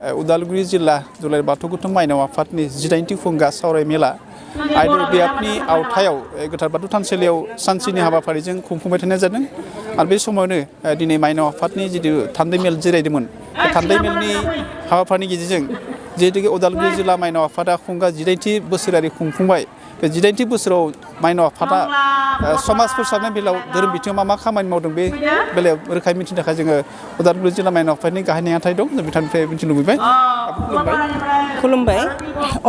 उदालगुरि जिल्ला दुलाराय बाथौ गौथुम माइनाव आफादनि 18थि खुंगा सावराय मेला आयदा बियाबनि आवथायाव गोथार बाथौ थानसालियाव सानसेनि हाबाफारिजों खुंफुंबाय थानाय जादों आरो बे समावनो दिनै माइनाव आफादनि जितु थान्दै मेल जिरायदोंमोन बे थान्दै मेलनि हाबाफारिनि गेजेरजों जिहेतु उदालगुरि जिल्ला माइनाव आफादा खुंगा 18थि बोसोरारि खुंफुंबाय बे 18थि बोसोराव माइनाव आफादा समाज फोसाबनाय बेलायाव धोरोम बिथिङाव मा खामानि मावदों बे बेलायाव रोखायै मिथिनो थाखाय जोङो उदालगुरि जिल्ला माइनाव आफादनि गाहाय नेहाथारि दं जों बिथांनिफ्राय मिथिनो लुबैबाय। खुलुमबाय।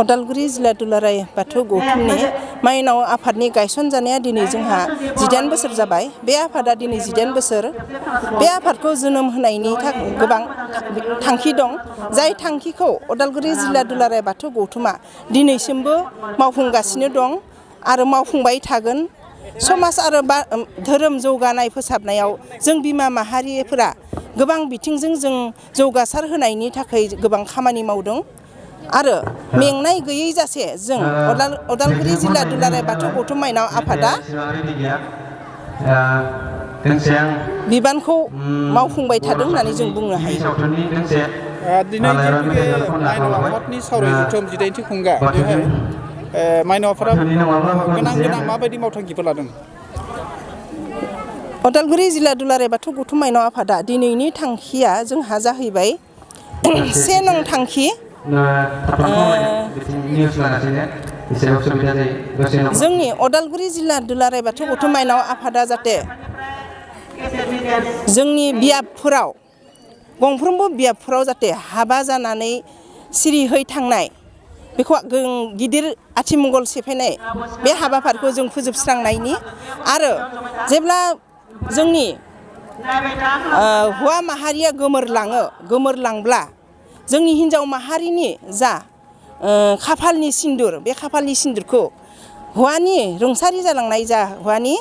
उदालगुरि जिल्ला दुलाराय बाथौ गौथुमनि माइनाव आफादनि गायसनजानाया दिनै जोंहा 18 बोसोर जाबाय। बे आफादा दिनै 18 बोसोर बे आफादखौ जोनोम होनायनि गोबां थांखि दं जाय थांखिखौ उदालगुरि जिल्ला दुलाराय बाथौ गौथुमा दिनैसिमबो मावफुंगासिनो दं आरो मावफुंबाय थागोन। समाज आरो धोरोम जौगानाय फोसाबनायाव जों बिमा माहारिफोरा गोबां बिथिंजों जों जौगासार होनायनि थाखाय गोबां खामानि मावदों आरो मेंनाय गैयै जासे जों उदालगुरि जिल्ला दुलाराय बाथौ गौथुम माइनाव आफादा बिबानखौ मावफुंबाय थादों होननानै जों बुंनो हायो। दिनै माइनाव आफादनि सावराय जथुम 18थि खुंगा बेवहाय माइनाव आफादा गोनां माबायदि मावथांखिफोर लादों? उदालगुरि जिल्ला दुलाराय बाथौ गौथुम माइनाव आफादा दिनैनि थांखिया जोंहा जाहैबाय से नं थांखि जोंनि उदालगुरि जिल्ला दुलाराय बाथौ गौथुम माइनाव आफादा जाहाथे जोंनि बियाबफोराव गंफ्रोमबो बियाबफोराव जाहाथे हाबा जानानै सिरिहै थांनाय बेखौ गिदिर आथिमंगल सेफायनाय बे हाबाफारिखौ जों फोजोबस्रांनायनि आरो जेब्ला जोंनि हौवा माहारिया गोमोरलांब्ला जोंनि हिन्जाव माहारिनि जा खाफालनि सिन्दुर बे खाफालनि सिन्दुरखौ हौवानि रुंसारि जालांनाय जा हौवानि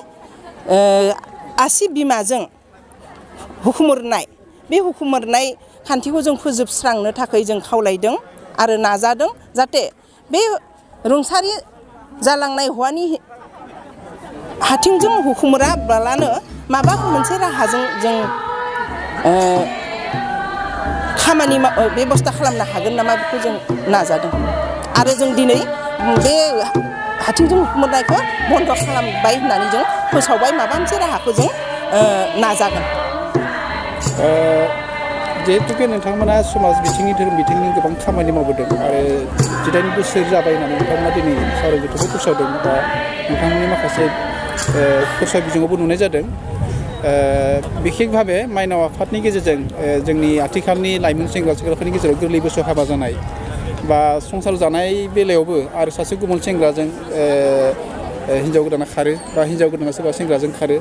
आसि बिमाजों हुखुमोरनाय बे हुखुमोरनाय खान्थिखौ जों फोजोबस्रांनो थाखाय जों खावलायदों आरो नाजादों जाहाथे बे रुंसारि जालांनाय हौवानि हाथिंजों हुखुमोराब्लानो माबा मोनसे राहाजों जों खामानि बेबस्था खालामनो हागोन नामा बेखौ जों नाजादों आरो जों दिनै बे हाथिंजों हुखुमोरनायखौ बन्द' खालामबाय होननानै जों फोसावबाय माबा मोनसे राहाखौ जों नाजागोन। जिहेतुके नोंथांमोना समाज बिथिंनि धोरोम बिथिंनि गोबां खामानि मावबोदों आरो 18 बोसोर जाबाय होननानै नोंथांमोना दिनै सावराय जथुमखौ फोसावदों बा नोंथांमोननि माखासे फोसाव बिजोङावबो नुनाय जादों। बिखेकभावे माइनाव आफादनि गेजेरजों जोंनि आथिखालनि लाइमोन सेंग्रा सिख्लाफोरनि गेजेराव गोरलै बैसोआव हाबा जानाय बा संसार जानाय बेलायावबो आरो सासे गुबुन सेंग्राजों हिन्जाव गोदाना खारो बा हिन्जाव गोदाना सोरबा सेंग्राजों खारो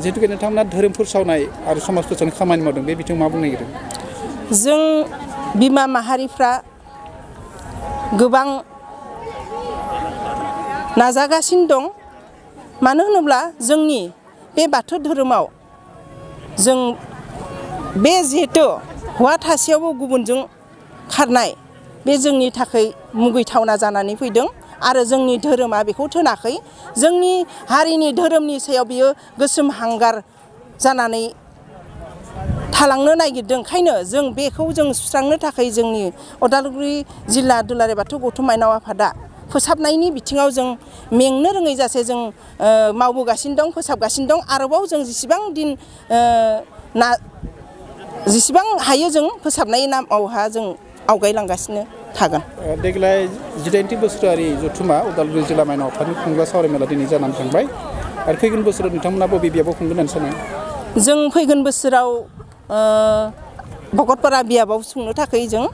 जिहेतुके नोंथांमोना धोरोम फोसावनाय आरो समाज फोसावनाय खामानि मावदों बे बिथिङाव मा बुंनो नागिरदों? जों बिमा माहारिफ्रा गोबां नाजागासिनो दं मानो होनोब्ला जोंनि बे बाथौ धोरोमाव जों बे जिहेथु हौवा थासेयावबो गुबुनजों खारनाय बे जोंनि थाखाय मुगैथावना जानानै फैदों आरो जोंनि धोरोमा बेखौ थोनाखै जोंनि हारिनि धोरोमनि सायाव बियो गोसोम हांगार जानानै थालांनो नागिरदों ओंखायनो जों बेखौ जों सुस्रांनो थाखाय जोंनि उदालगुरि जिल्ला दुलाराय बाथौ गौथुम माइनाव आफादा फोसाबनायनि बिथिङाव जों मेंनो रोङै जासे जों मावबोगासिनो दं फोसाबगासिनो दं आरोबाव जों जेसेबां हायो जों फोसाबनाय नामावहा जों आवगायलांगासिनो थागोन। देग्लाय 18थि बोसोरारि जथुमा उदालगुरि जिल्ला माइनाव आफादनि खुंगा सावराय मेला दिनै जानानै थांबाय आरो फैगोन बोसोराव नोंथांमोना बबे बियाबाव खुंगोन होननानै सानो? जों फैगोन बोसोराव भकतपारा बियाबाव खुंनो थाखाय जों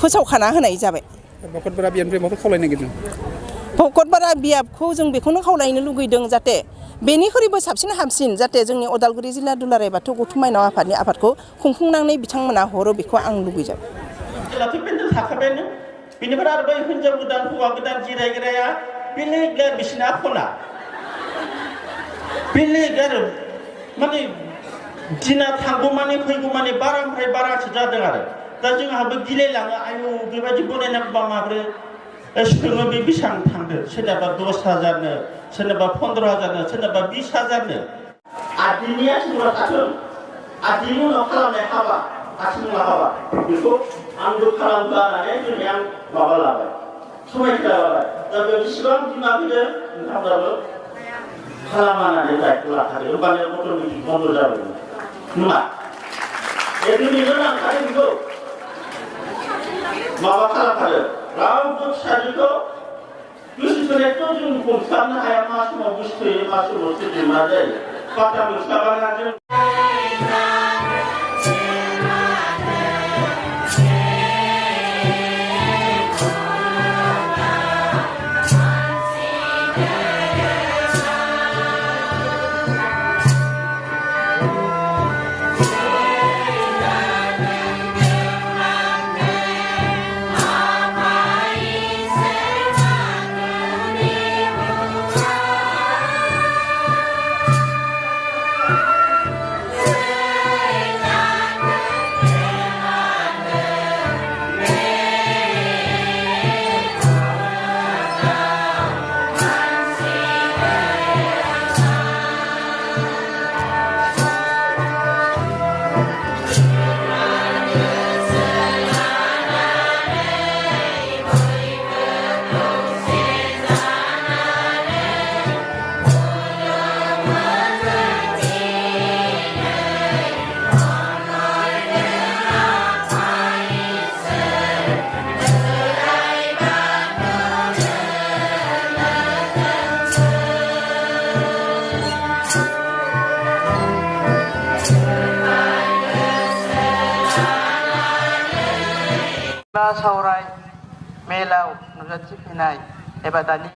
फोसावखाना होनाय जाबाय। भकतपारा बियाबनिफ्राय माबाफोर खावलायनो नागिरदों? भकतपारा बियाबखौ जों बेखौनो खावलायनो लुगैदों जाहाथे बेनिख्रुइबो साबसिन हामसिन जाहाथे जोंनि उदालगुरि जिल्ला दुलाराय बाथौ गौथुम माइनाव आफादनि आफादखौ खुंफुंनानै बिथांमोना हरो बेखौ आं लुगैजाबाय। बेनिफ्राय आरो बै हिन्जाव गोदान हौवा गोदान जिरायग्राया बेलेग बिसिना खना बेलेग आरो माने दिना थांगौमानि फैगौमानि बारानिफ्राय बारासो जादों आरो दा जोंहाबो गिलायलाङो आयौ बेबायदि बनायनांगौबा माब्रै सोङो बे बेसेबां थांदो सोरनाबा 10,000नो सोरनाबा 15,000नो सोरनाबा 20,000नो आदिनिया सोरबा थाथों आदिनि उनाव खालामनाय हाबा आथिमंगल हाबा बेखौ आंबो खालामबा होननानै दिनै आं माबा लाबाय समायखिरा लाबाय दा बेयाव जेसेबां बिमा फैदों नोंथांमोनाबो खालामा होननानै दायित्व लाथारो होमबानो अट'मेटिक बन्द जाबाय नङा दिनैनो नांखादों बेखौ माबा खालामथारो रावबो फिसाजोखौ गोसोथोनायथ' जों हमस्लाबनो हाया मा समाव गोसोथोयो मा समाव सोरजों मा जायो पात्ता मोनस्लाबाना जों सावराय मेलाव नुजाथिफैनाय एबा दानि